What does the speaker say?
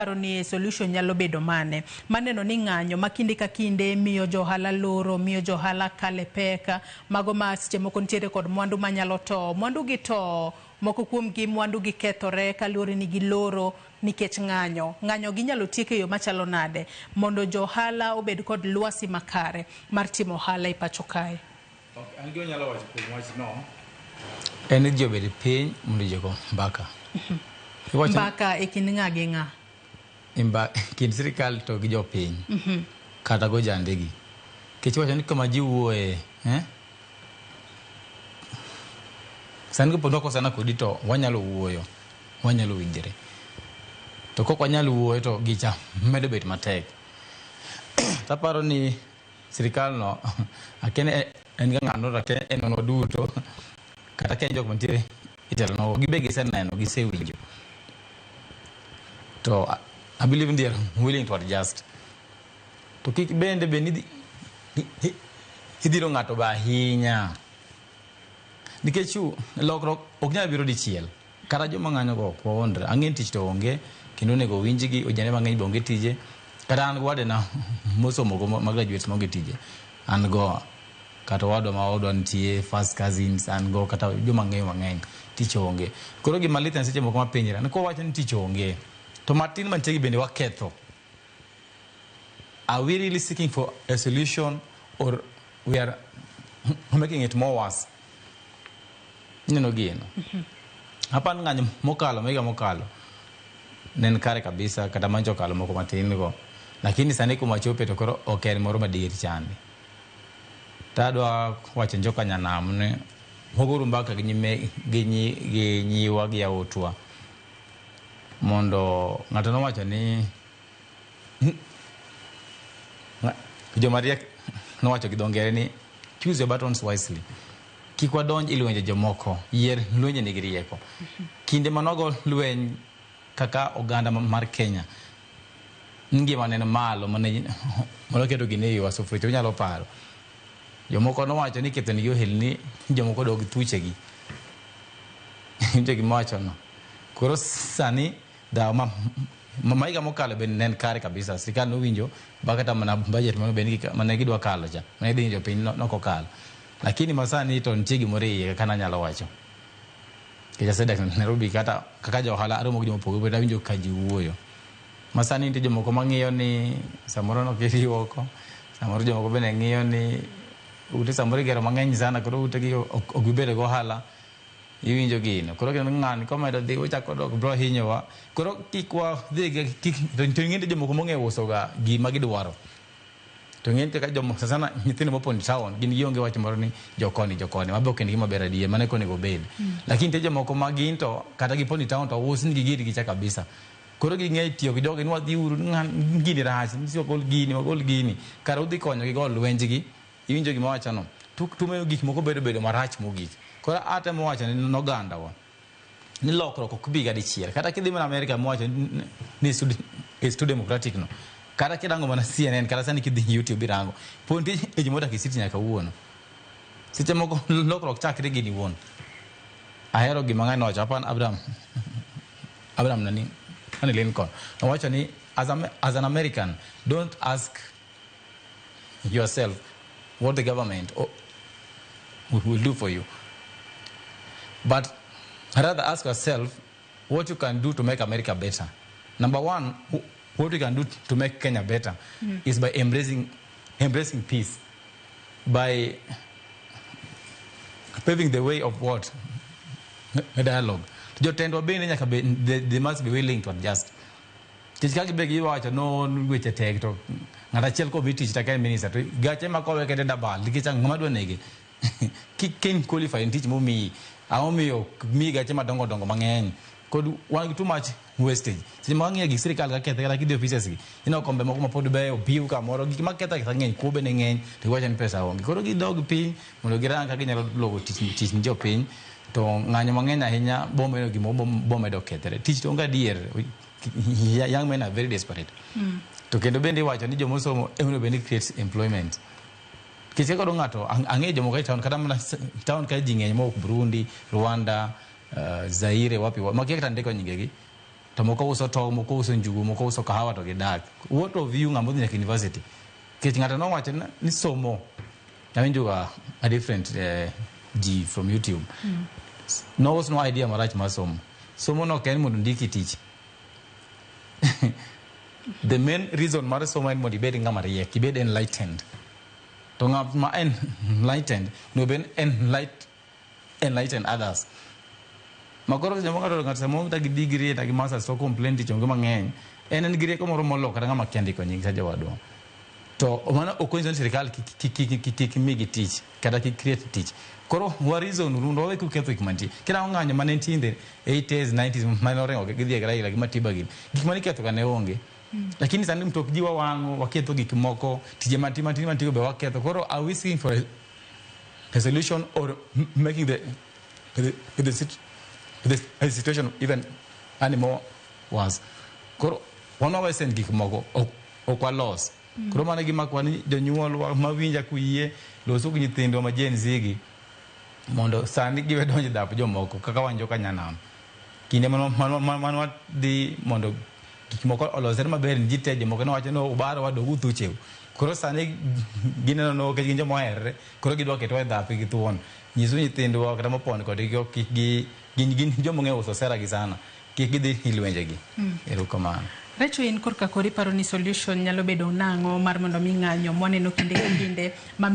Iparo ni solution nyalo bedo mane? Maneno ni ng'anyo ma kinde ka kinde miyo jo ohala loro, miyo jo ohala kale pek, mago ma seche moko nitiere kod mwandu manyalo towo. Mwandu gi to moko kuom gi mwandu gi kethore kaluwore ni giloro nikech ng'anyo. Ng'anyo gi inyalo tiek e yo machalo nade mondo jo ohala obed kod lwasi makare mar timo ohala e pacho kae? Ok, an gima anyalo wacho kuom wachno en ni ji obed piny mondo ji ogo mbaka. Iwacho Mbaka e kind ng'a gi ng'a? Mba, kind sirikal to gi jopiny kata go jandegi. Nikech iwacho ni kama ji wuoye, eh? Sani kapo ni wakosana kodi to wanyalo wuoyo, wanyalo winjre. To kok wanyal wuoyo to gicha medo bet matek. Taparo ni Sirikal no akia ni en ga ng'ano to akia en wan waduto kata akia ni jok mantiere e telo no gibe giseneno gisewinjo. To I believe they are willing to adjust. To kik bende bed ni idhiro ng'ato be ahinya. Nikech lokruok ok nyal biro dichiel. Kata joma ng'anyo go ok wawuondre. Ang'e ni tich to onge kendo onego owinjgi, ojende mang'eny be onge tije. Kata an gi wadena mosomo go ma graduates maonge tije. An go kata owadwa ma odwa nitie, first cousins an go kata joma ang'eyo mang'eny tich onge. Koro gima lit en seche moko mapenjra ni kwawacho ni tich onge to matin mantie gi bende waketho. Are we really seeking for a solution or we are making it more worse? Ineno gino. Apani ng'anyo mokalo ma higa mokalo ne en kare kabisa kata mancho okalo moko matin go. Lakini sani kuma chope to koro ok en moro madier chande. To adwa wacho ne joka nyanam ni wagouru mbaka gi nyime gi nyi gi nyiwa gi yawuotwa mondo ng'ato nowacho ni Joma riek nowacho gi dho ngere ni choose your battles wisely. Kik wadonj e lwenje jomoko, yier lwenje nigi rieko. Kinde manogo lweny kaka oganda mar Kenya, ngima ne malo mane keto gini e iwa sufuria unyalo paro. Jomoko nowacho ni ketho nigi ohelni, jomoko dog thuchegi. Nitie gima wachono. Koro sani Dhawo ma ma higa mokalo be ne en kare kabisa. Sirkal nowinjo ba kata mana budget mane bed ni mane gidwa kalo cha, mane dhi jopiny nok okalo. Lakini masani to nitie gimoro e iye kaka nanyalo wacho. Nikech asedak Nairobi kata kaka ja ohala aromo gi joma opogore opogore awinjo ka ji wuoyo. Masani nitie jomoko mang'iyo ni samoro noketgi oko, samoro jomoko bende ng'iyo ni ute samoro igero mang'eny sana koro ute gi ok bi bedo gi ohala. Iwinjo gino. Koro gineno ni ng'ani komedo dhi ochako dok bro hinyowa. Koro kik wadhi gi kik to ing'e ni jomoko mong'eyo uso ga gima gidwaro. To ing'e ni kaka jomo sana nyithindo mopon e town gin gionge wach moro ni jokoni jokoni mabe ok en gima ber adier mano eka onego obed. Lakini nitie jomoko ma gin to kata gipon e town to usnigi girgi cha kabisa. Koro ging'e tiyo gi jogi ni wadhi uru ni ng'ani gini rach ni wagol gini wagol gini. Kara udhi konyogi go lwenjgi. Iwinjo gima awachono? Tumiyo gik moko bedo bedo marach mogik. Koro atemo wacho ne ogandawa ni lokruok ok biga dichiel. Kata kidhi mana Amerika miwacho ni is too democratic no. Kata kirango mana CNN kata sani kidhi YouTube irango. Pod nitie joma odak e city nyaka kawuono. Seche moko lokruok chakre gi in iwuon. Ahero gima ng'ani nowacho, apani Abraham, Abraham nani, nani Lincoln. Nowacho ni as an American don't ask yourself what the government will do for you. But rather ask yourself what you can do to make America better. Number one, what we can do to make Kenya better is by embracing peace, by paving the way of what? A dialogue. Jotendwa bende nyaka be, they must be willing to adjust. Nikech ka gibe giwacho no weche tek to ng'at achiel komi tich to en minister to gache ma kowe kende dabal nikech ang'o madwa nege kin qualify en tich momiyi ang'o momiyo miyi gache madongo dongo mang'eny kod wan gi too much wastage seche ma wang'iyo gik sirikal ka kethe kata kidhi offices gi ineno kombe moko ma pod beyo obiw kamoro gik ma ketho aketha ng'eny kuo bende ng'eny to giwacho ni pesa onge koro gidog piny mondo girang kaka ginyalo logo tich tich ni jopiny to ng'anyo mang'eny ahinya bomedo gimoro bomedo kethre tich to onge adier young men are very desperate to kendo bende iwacho ni joma osomo ema onego bed ni creates employment nikech kaka koro ng'ato ang'eyo jomoko e town kata mana town ka ji ng'eny mowuok Burundi, Rwanda, Zaire wapi makia kata ndiko nyingegi. To moko uso tong', moko uso njugu, moko uso kahawa to gidak. What of you ng'ama odhi nyaka university? Nikech ng'ato nowacho ni somo. Awinjo ga a different ji from YouTube. Nousnwa idea marach mar somo. Somo no ok en mondo ondiki tich. The main reason mar somo en mondo ibed ng'ama riek, ibed enlightened. To ng'at ma enlightened onego bed enlighten others. Makoro seche moko ng'ato samoro kata gi degree kata gi masters to complain tich onge mang'eny. En gi rieko moro molo kata ng'ama kia ndiko nying cha jowadwa. To mano ok onyiso ni sirikal kik migi tich kata kik create tich. Koro wa reason uru mondo wawe kuketho gik mantie. Kirango ng'anyo mane nitie in the 80s, 90s mane oringo gidhi e Raila gi Matiba gini. Gik mane iketho ga ne onge. Lakini sani mtok ji wawang'o, waketho gik moko, tije mantie mantie mantie be waketho. Koro are we seeking for a solution or making the situation even any more worse? Koro wan wa send gik moko ok walos. Koro mano e gima kwa ni jonyuol mawinja kuyie loso gi nyithindwa ma Gen Z gi mondo sani giwe donjo e dhap jomoko kaka wan joka nyanam. Kinde mane wadhi mondo gik moko olosre maber ni ji te jomoko ne wacho ni ubaro wadog uthucheu. Koro sani gineno no nikech gin joma oherre koro gidwa ketwa e dhap gi thuon. Nyisu nyithindwa kata mopon kodgi kik gi gin joma ong'eyo uso sera gi sana. Kik gidhi e lwenje gi. Erokamano. Recho in korka kori paro ni solution nyalo bedo nang'o mar mondo mi ng'anyo mwaneno kinde ka kinde ma